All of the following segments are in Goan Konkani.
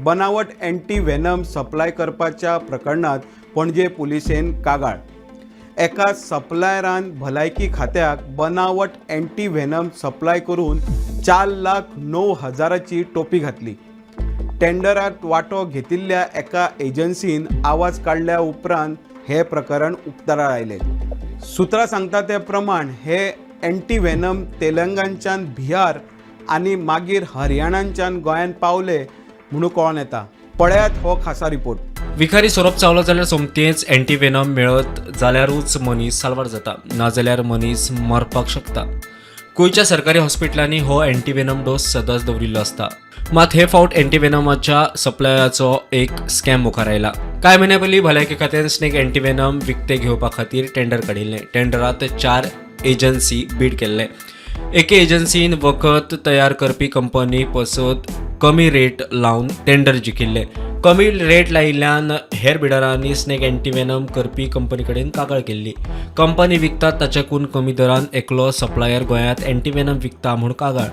बनावट एंटी व्हेनम सप्लाय करपाच्या प्रकरणात पणजे पुलिसेन कागाळ. एका सप्लायरान भलायकी खात्याक बनावट एंटी व्हेनम सप्लाय करून 4,09,000ची टोपी घातली. टेंडरात वांटो घेतिल्ल्या एका एजन्सीन आवाज काडल्या उपरांत हे प्रकरण उक्ताडार आयलें. सुत्रां सांगता ते प्रमाण हे एंटी व्हेनम तेलंगणच्यान बिहार आनी मागीर हरियाणाच्यान गोंयांत पावले म्हणून कळोन येता. पळयात हो खासा रिपोर्ट. विखारी सोरोप चावलो जाल्यार सोमतेच अँटीवेनम मेळत जाल्यारूच मनीस साल्वार जाता, नाजाल्यार मनीस मरपाक शकता. गोंयच्या सरकारी हॉस्पिटलांनी हो अँटीवेनम डोस सदांच दवरिल्लो आसता. मात हे फावट अँटीवेनमाच्या सप्लायाचो एक स्कॅम मुखार आयला. कांय म्हयन्या पयलीं भलायकी खात्यान स्नेक अँटीवेनम विकतें घेवपा खातीर टेंडर काडिल्लें. टेंडरांत 4 एजन्सी बीड केल्ले. एके एजन्सीन वखद तयार करपी कंपनी पसत कमी रेट लावन टेंडर जिखिल्लें. कमी रेट लायिल्ल्यान हेर बिडरांनी स्नेक अँटीवेनम करपी कंपनी कडेन कागाळ केल्ली. कंपनी विकतात ताच्याकून कमी दरान एकलो सप्लायर गोंयांत अँटीवेनम विकता म्हूण कागाळ.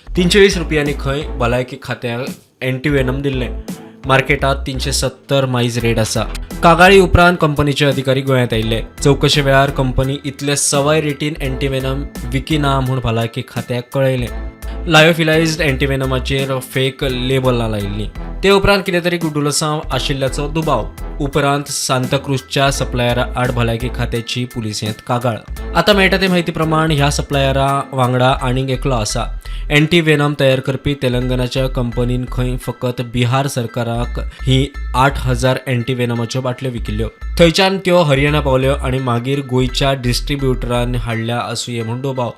320 रुपयांनी खंय भलायकी खात्याक अँटीवेनम दिल्लें. मार्केटात 370 मायज रेट आसा. कागाळी उपरांत कंपनीचे अधिकारी गोंयांत आयिल्ले. चवकशे वेळार कंपनी इतले सवाय रेटीन अँटीवेनम विकिना म्हूण भलायकी खात्याक कळयलें. लायोफिलायज्ड अँटीवेनमाचेर फेक लेबलां लायिल्लीं. ते उपरांत कितें तरी गुड्डुलसांव आशिल्ल्याचो दुबाव. उपरांत सांताक्रूजच्या सप्लायरा आड भलायकी खात्याची पुलिसेंत कागाळ. आतां मेळटा ते म्हायती प्रमाण ह्या सप्लायरा वांगडा आनीक एकलो आसा. अँटीवेनम तयार करपी तेलंगणाच्या कंपनीन खंय फकत बिहार सरकाराक ही 8000 अँटीवेनमाच्यो बाटल्यो विकिल्ल्यो. थंयच्यान त्यो हरियाणा पावल्यो आनी मागीर गोंयच्या डिस्ट्रिब्युटरान हाडल्या आसुये म्हूण दुबाव.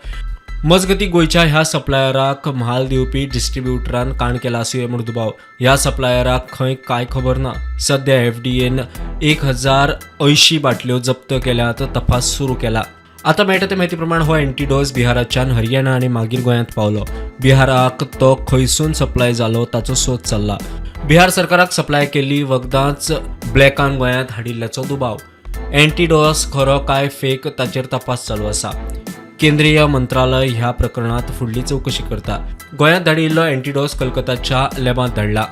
मजगती, गोंयच्या ह्या सप्लायराक म्हाल दिवपी डिस्ट्रिब्युटरान काण केला आसुये म्हूण दुबाव. ह्या सप्लायराक खंय कांय खबर ना. सध्या एफडीएन 1080 बाटल्यो जप्त केल्यात, तपास सुरू केला. आता मेळटा ते म्हायती प्रमाण हो अँटीडोस बिहाराच्यान हरियाणा आनी मागीर गोंयांत पावलो. बिहाराक तो खंयसून सप्लाय जालो ताचो सोद चल्ला. बिहार सरकाराक सप्लाय केल्ली वखदांच ब्लॅकान गोंयांत हाडिल्ल्याचो दुबाव. अँटीडोस खरो काय फेक ताचेर तपास चालू आसा. केंद्रीय मंत्रालय ह्या प्रकरणात फुडली चवकशी करता. गोंयांत धाडिल्लो अँटीडोस कलकत्ताच्या लॅबांत धाडला.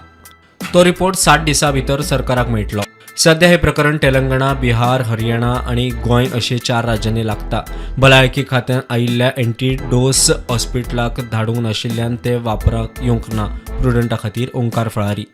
तो रिपोर्ट 60 दिसां भितर सरकाराक मेळटलो. सध्या हे प्रकरण तेलंगणा, बिहार, हरियाणा आनी गोंय अशे 4 राज्यांनी लागता. भलायकी खात्यान आयिल्ल्या अँटीडोस हॉस्पिटलाक धाडूंक नाशिल्ल्यान ते वापराक येवंक ना. प्रुडंटा खातीर ओंकार फळारी.